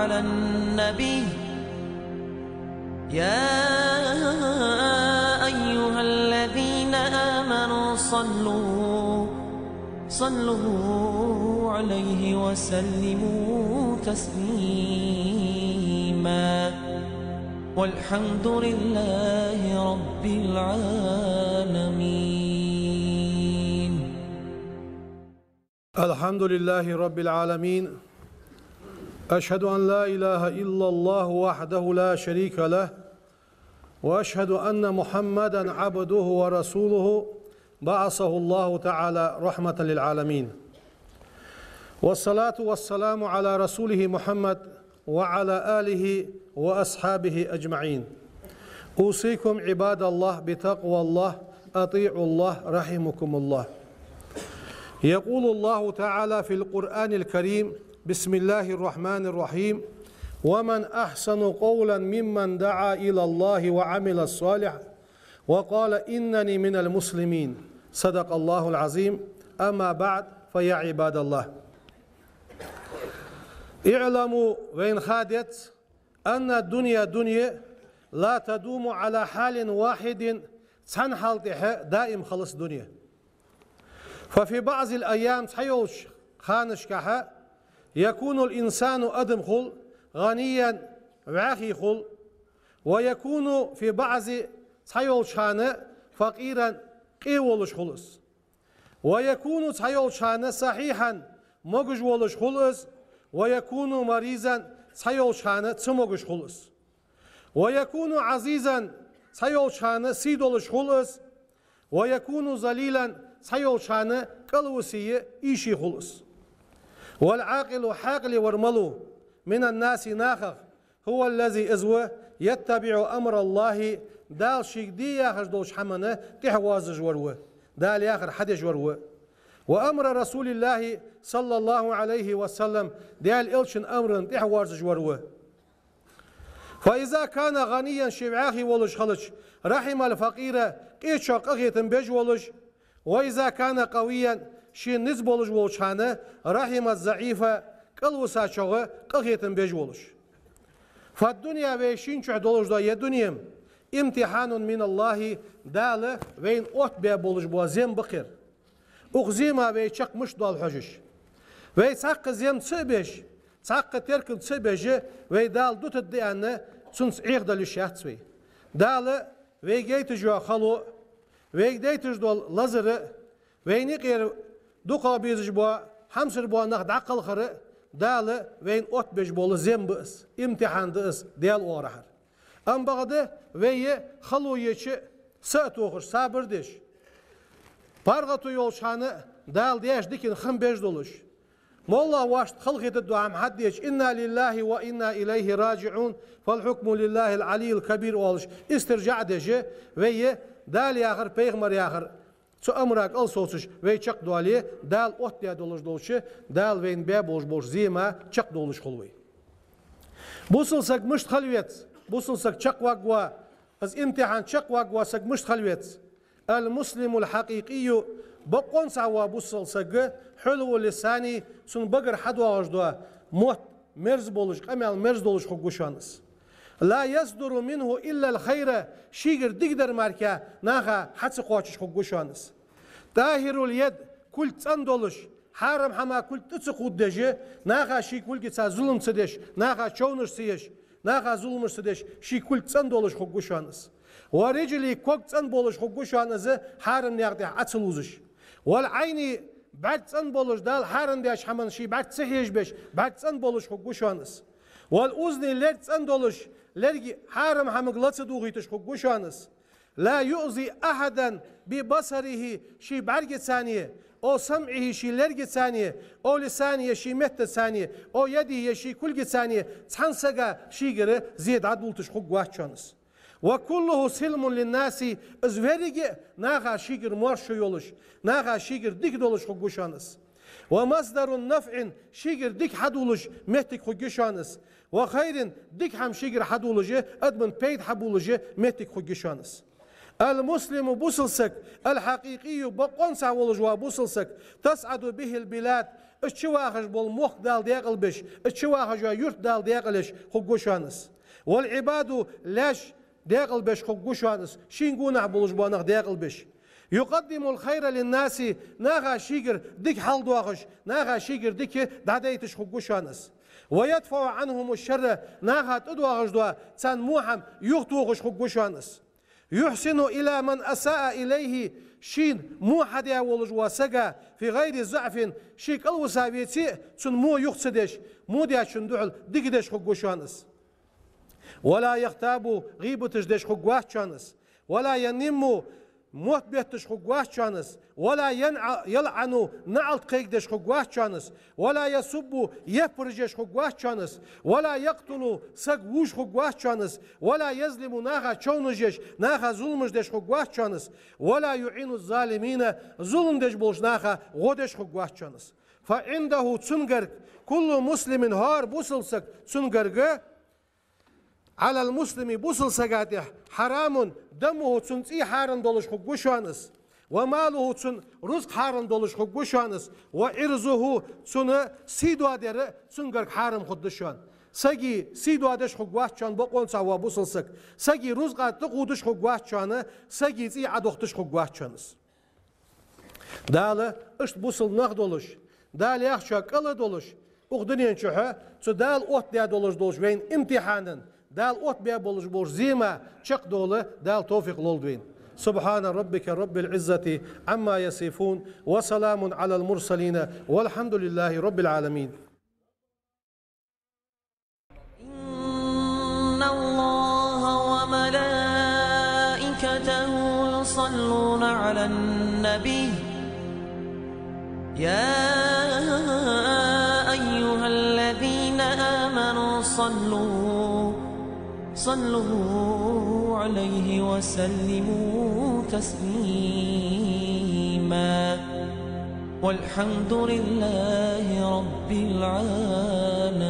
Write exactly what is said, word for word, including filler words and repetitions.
على النبي. يا أيها الذين آمنوا صلوا، صلوا عليه وسلموا تسليما. والحمد لله رب العالمين. الحمد لله رب العالمين. أشهد أن لا إله إلا الله وحده لا شريك له، وأشهد أن محمدا عبده ورسوله، بعثه الله تعالى رحمة للعالمين. والصلاة والسلام على رسوله محمد وعلى آله وأصحابه أجمعين. أوصيكم عباد الله بتقوى الله، أطيعوا الله رحمكم الله. يقول الله تعالى في القرآن الكريم: بسم الله الرحمن الرحيم: ومن أحسن قولا ممن دعا إلى الله وعمل صالحا وقال إنني من المسلمين. صدق الله العظيم. أما بعد، فيا عباد الله. اعلموا, вайна ха деза, أن الدنيا, дуне, لا تدوم على حال واحد, цхьан хьала тӀа даим хилац дуне. ففي بعض الأيام, цхьайолча ханашка, يكون الإنسان, адам хул, غنيا, вӀаьхий хул, ويكون في بعض, цхьайолча хана, فقيرا, къе волаш хул из. ويكون, цхьайолча хана, صحيحا, могаш волаш хул из, ويكون مريضا, цхьайолча хана цамогаш хул из. ويكون عزيزا, цхьайолча хана сий долаш хул из, ويكون ذليلا, цхьайолча хана кӀалвисий, ийший хул из. والعاقل, хьаькъале вар малув, من الناس, нахах, هو الذي, из ва, يتبع أمر الله, Дала шийга де яхаш долча хӀаман тӀехьавоазаш вар ва, Дала яхар хьадеш вар ва. وأمر رسول الله صلى الله عليه وسلم, Даьла Элчан амарна тӀехьавоазаш вар ва. فإذا كان غنيا, ше вӀаьхий волаш хилча, رحم الفقير, къечох къахетам беш волаш, وإذا كان قويا, ше низ болаш волча хана, رحم الضعيف, кӀалвисачох къахетам беш волаш. فالدنيا, вай шийна чу долаш дола ер дуне, امتحان من الله, Дала вайна оттабаь болаш бола зем ба-кх ер. Укх зема вай чакх мишта доал хьожаш. Вай цхьаккха зем ца а беш, цхьаккха теркам ца а беш, вай Дала дутаргда аьнна, цунца Ӏехадала йиш яц вай. Дала вайга яйташ йола хало, вайга дайташ дола лазар а, вайна юкъера дукхагӀа безаш бола, хьамсара бола нах дӀакхалхар а Дала вайна оттабеш бола зем ба из, имтихьан да из Даьла оагӀорахьара. Амма бакъда вай хало еча а са а тохаш, сабар деш, паргӀато йолча хана а Дала деш дикан хам беш долаш, моллагӀа воашта халахетаргдола хӀама хьадеча, إنا لله وإنا إليه راجعون، فالحكم لله العلي الكبير оалаш, истиржаӀ деш, вай Дала яхар, пайхамара яхар, цу амара кӀалсовцаш вай чакхдоале, Дала оттадаь долаш долча, Дала вайна баь болаш болча зема чакхдовлаш хул вай. Бусалба саг мишта хила веза, бусалба саг чакхваргвола, из имтихьан чакхваргвола саг мишта хила веза? المسلم الحقيقي, бокъонца вола бусалба саг, حلو اللسان, цун багара хьадоагӀаш дола мотт мерза болаш, къамаьл мерза долаш хургва шоана из. لا يصدر منه إلا الخير, шийгара дикадар мара наха хьа ца кхоачаш хургва шоана из. طاهر اليد, кулг цӀена долаш, хьарам хӀама кулг тӀа ца кхувдадеш, наха ший кулгаца зулам ца деш, наха човнаш ца еш, наха зуламаш ца деш, ший кулг цӀена долаш хургва шоана из. والرجل, ког цӀена болаш хургва шоана из, хьарам наькъа тӀа Ӏо ца лувзаш. والعين, бӀарг цӀена болаш, Дала хьарам даьча хӀаманна ший бӀарг ца хьежабеш, бӀарг цӀена болаш хургва шоана из. والأذن, лерг цӀена долаш, лерга хьарам хӀамага ла ца дохийташ хургва шоана из. لا يؤذي أحدا ببصره, ший бӀаргацеи, أو سمعه, ший лергаца, أو لسانه, ший меттаца, أو يده, ший кулгаца, цхьан сага шийгара зе дӀадолийташ хургвац шоана из. وكله سلم للناس, из веррига а наха шийгара моаршо йолаш, наха шийгара дика долаш хургва шоана из. ومصدر نفع, шийгара дика хьадувлаш моттиг хургья шоана из. وخير, дика хӀама шийгара хьадувлаш, адамашта пайда хьабувлаш моттиг хургья шоана из. المسلم бусалба саг, الحقيقي бокъонца волаш вола бусалба саг, تسعد به البلاد, из чу вахаш бола мохк Дала декъалбеш, из чу вахаш йола юрт Дала декъалъеш хургва шоана из. والعباد лаьш декъалбеш хургва шоана из, шийна гонахьа болаш бола нах декъалбеш. يقدم الخير للناس наха шийгара дика хьалдоахаш, наха шийгара дика дӀадайташ хургва шоана из. ويدفع عنهم الشر наха тӀадоагӀаш дола царна во хӀама юхатохаш хургва шоана из. يحسن إلى من أساء إليه шийна во хьадаь волаш вола сага في غير ضعف ший кӀалвиса веце а цунна во юха ца деш, во даьчунна духьал дика деш хургва шоана из. ولا يغتاب гӀийбаташ деш хургвац шоана из. ولا ينم мотт бетташ хургвац шоана из. ولا ينع يلعن наӀалт кхайкадеш хургвац шоана из. ولا يسب яппараш еш хургвац шоана из. ولا يقتل саг вувш хургвац шоана из. ولا يظلم наха човнаш еш, наха зуламаш деш хургвац шоана из. ولا يعين الظالمين зулам деш болча наха гӀо деш хургвац шоана из. فعنده цунгарг كل مسلم хӀара бусалба саг цунгарг على المسلم бусалба сага тӀа حرام دمه цун цӀий хьарам долаш хургва шоана из. وماله цун рузкъа хьарам долаш хургва шоана из. وعرضه цун сий доадар цунгарг хьарам хургда шоана. Сага сий доадеш хургвац шоана бокъонца вола бусалба саг. Сага рузкъа тӀакхувдаш хургвац шоана, сага цӀий Ӏодохийташ хургвац шоана из. Дала иштта бусалба нах долаш, Дала яхачоа кӀал долаш, укх дунен чухь цу Дала оттадаь долаш долча вайна имтихьанан, Дала оттабаь болаш болча зема чакхдовла Дала товфикъ лолда вайна. سبحان ربك رب العزة عما يصفون وسلام على المرسلين والحمد لله رب العالمين. إن الله وملائكته يصلون على النبي يا أيها الذين آمنوا صلوا صلوا عليه وسلموا تسليما والحمد لله رب العالمين.